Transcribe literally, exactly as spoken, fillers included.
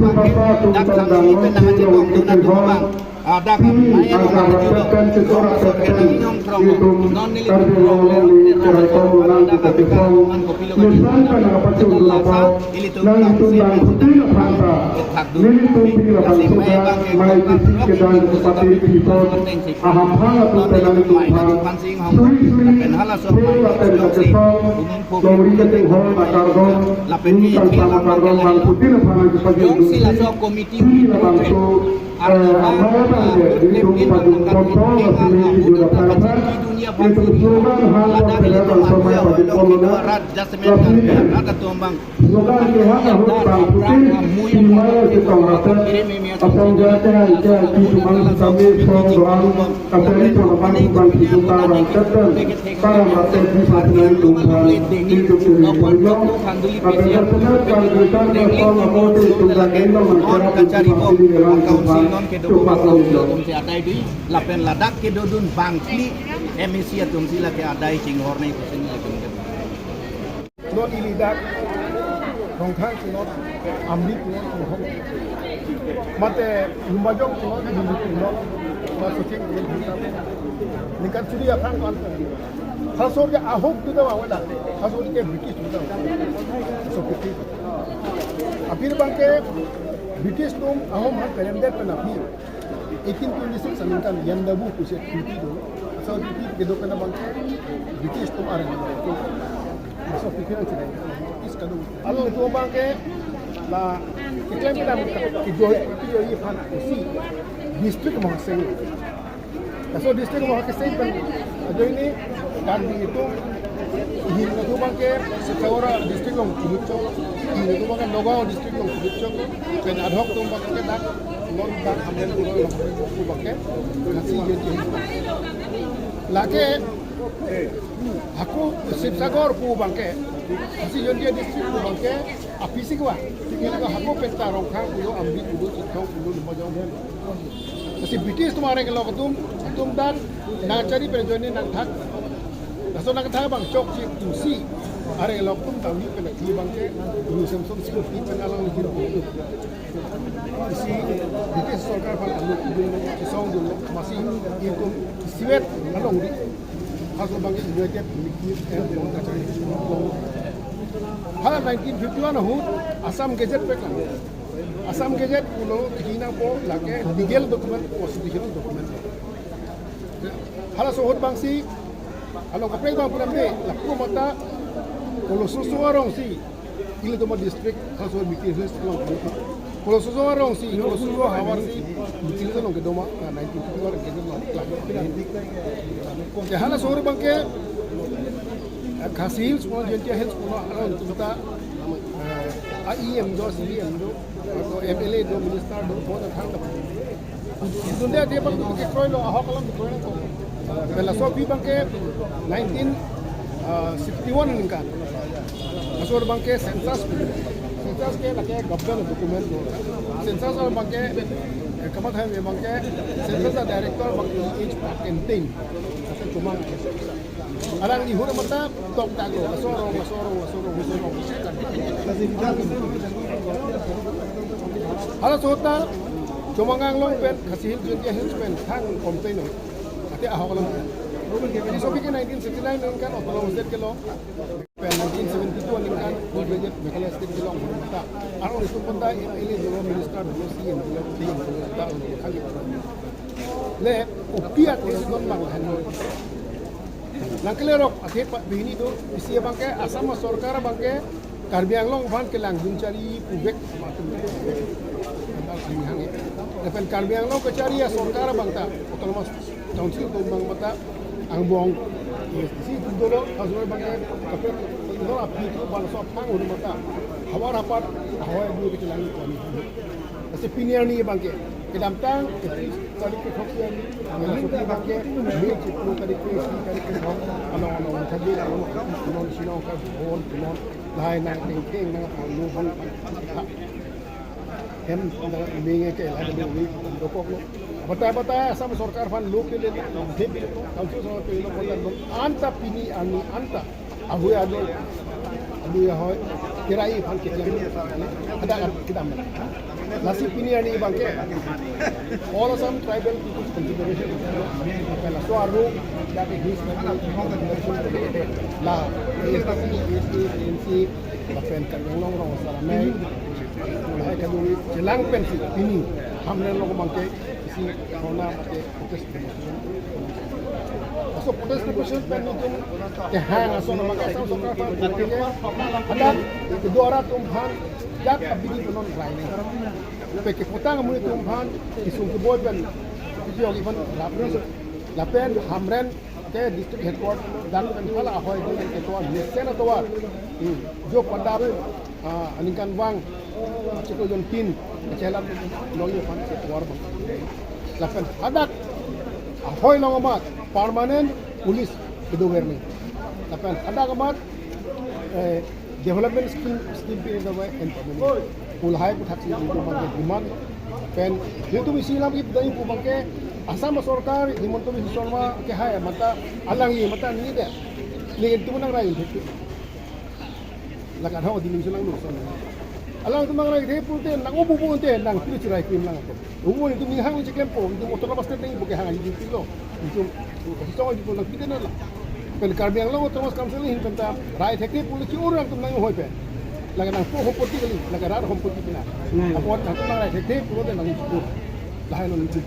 Dak Kangthir Bey pen nangkachebomdun atum abang. Ada kami, Pini lain angka orang juga. Rapatkan secara Orang Sokena Pepten Inong Krong. Itum Non nili Karbi Krong, Anglong Lili ada Keraikom kami Menang Kita Kepong. Angko Pilo Kami Nisan Krong. Kana Pacun Ada Dulapau. Lasa, ilitum Nang Bang Itum Sri Bang Putri Bang Lapanta. Bang Bang Nilitum Pini Lapang Bang Suka, Bang Mai Bang Kisik Bang Kedang Bang Bupati Bang Pipot. Bang Bang Aham Hang Atum Bang Tenang Bang Itum Bang Phan. Bang Bang Sing Hong Suri Kong. Suri. Lapen hala so Pura Bang Ten Jong Si. Kakesong. Umum Lori Kacing Hol Nakardom. Lapen Ni Tan Sama Kardom Bang Putri Lapang Jepajin Jong Si Dusi. Laso committee Pini Lapang Su. Eh, amai abang ke, di tum pajung pon pon, la sini di juna perapat, di tum slogan hang pon pera bang somai pajung pon lona, la sini slogan ke hang ahut bang putin, simaya ke tong rapat, asam jaya ke hang ke, di tum ang sami song doang, kasari pon abang bang di tum bang bang keten, para rapat di pasinai tum bang, di tum tuli pon long, kapesan senar bang di tum bang song amo di tum bang endong, bang kera di tum bang di dalam tum bang. Chupak long lo. Atum si adai dui, lapen ladak kedodun bangphli M A C atum si lake adai chinghor nai pusi neli atum ke. Non ili dak Rongkhang si non, Amri si non, Rongkhang. Mate Lumbajong si non, Dili si non, ma Socheng si non. Ningkan suri aphrang kan. Halaso ke ahok tu dawa wala. Halaso ke British tu dawa. So British. Aphi abang ke British atum ahom han peremdet pen aphi. Eighteen twenty-six aningkan Yandabu pusi treaty do. So treaty kedo pen abang ke British atum areng. So treaty nang chilai. Is kadu. Alo tu abang ke la keklem kedam kejohi kejohi aphan si district mong seng. Laso district mong keseng pen ajoine Karbi atum, hini atum abang ke Sibsagar district along pulutchok, hini atum abang ke Nagaon district along pulutchok, pen adhok atum abang ke dak, non dak Hamren pulo along pu abang ke, Khasi Jaintia. Lake, hako Sibsagar pu abang ke, Khasi Jaintia district pu abang ke, aphi si kewa, hako penta Rongkhang pulo, Amri pulo, Chinthong pulo, Lumbajong. Lasi British atum areng kelok atum, atum dak nangchari pen ajoine nangthak. Laso nangthak abang chokche atum si areng kelok atum tangni pen athi abang ke Guru Samson Singh api pen alang lihir atum. Isi British sorkar aphan alo kidun lo, kisong dun lo, masi itum isivet along di. Halaso abang ke United Mikir and Long Kachari. Hala nineteen fifty-one ahut Assam Gazette peklang. Assam Gazette pulo tiki nangpo lake legal document, constitutional document. Halaso ahut abang si, along kaprek abang pu dam de, lapu mata, Kolososo arong si, ilitum adistrict, halaso Mikir Hills along. Kolososo arong si, Kolososo havar si, Mikir Hills along kedo ma, ah, nineteen fifty-one kedo ma, lah. Ya, halaso ahut abang ke, ah, Khasi Hills pulo, Jaintia Hills pulo, along tumta, ah, E M do, C E M do, atau M L A do, minister do, bahut athang do. Dunde dia abang tu kekroi lo, ahok alam kekroi lo. Pen laso aphi abang ke nineteen sixty-one aningkan. Laso abang ke census, census ke lake government document lo. Census abang ke, eh, kamatha abang ke, census a director abang ke age contain. Laso chomang. Alang ihur mata tok dak lo, laso arong, laso arong, laso arong, laso arong. Halaso ahut ta, Chomang Anglong pen, Khasi Hills, Jaintia Hills pen, thang complain lo. Ate ahok alam. Ini sopi ke nineteen sixty-nine aningkan autonomous state kelo. Pen nineteen seventy-two aningkan, full fledged Meghalaya state kelo. Ta, arong itum penta M L A dolo, minister dolo, C E M dolo, D M dolo, ta, le, kopi a case non bang lahan. Nangkele rok, athe pa, bini do, isi abang ke, Assam sorkar abang ke, Karbi Anglong aphan kelangjun chari puvek. Lapen Karbi Anglong kachari asorkar abang ta, autonomous council atum abang ta, angbong, si dolo, asor abang ke, kaprek, lo aphi tu, bang so apang udah mata, havar hapat, havar dua kelangjun kami. Lasi pini arni abang ke, kedamtang, kepri tarik kethok arni, kedamtang abang ke, May chiklo tarik ke, isi tarik kethok, along along, tadi along, along sinong ka, bon, bon, lahai nang tengteng nang panglo bon, ha. Hem, nang menge ke, lahai nang menge, dokok lo. Bata bata, Assam sorkar aphan lo pele, hem, council sorkar pele lo, bon, bon, anta pini arni anta. Ahui ado, ahui ahoi, kerai aphan keklem. Ada kedam. Lasi pini arni abang ke. All Assam Tribal People's Confederation, laso aru, that is his confederation, la A S D C, A S D C, T M C, lapen Karbi Anglong Rong Asar Amei, lahai kaduri chelang pensi pini Hamren along abangke isi dhorna mate protest demonstration. Laso protest demonstration pen nelitum kehang ason abangke Assam Sorkar aphan, hadak kedo arat atum aphan ajat abidi pen non rai nang. Lapen keputang amonit atum aphan kesung keboi pen isi ogi aphan rap ri. Lapen Hamren ke district headquarter dan pen hala ahoi dun ke tovar mesen atovar, hmm, jo padap, ah, aningkanvang chiklo jontin chelang longji aphan tovar abang. Lapen hadak ahoi along amat permanent police kedover ni. Lapen hadak amat, eh, development scheme, scheme pini dawai en pamuni. Pu lahai aputhaksi nelitum abangke demand pen nelitum isi alam ki pudai pu abangke Assam Sorkar Himanta Biswa Sarma kehai mata alangli mata neli de. Nelitum nang rai thek. Lakan hau di nelitum nang nusong. Alangtum nang rai thek pulote nang ubu bu te nang pili chirai krim lang atum. Ubu nelitum ning hang cheklempo, nelitum autonomous state nangji pu kehang nelitum pilo. Nelitum, nelitum nang pide na la. Pen Karbi Anglong Autonomous Council ahin pen ta rai thekthe pulo ke-ur nangtum nanghoi pen. Lake nangpo hompoti kali, lake rat hompoti pina. Hmm. Apot nangtum nang rai thekthe pulote nangji pu. Lahai lo nelitum.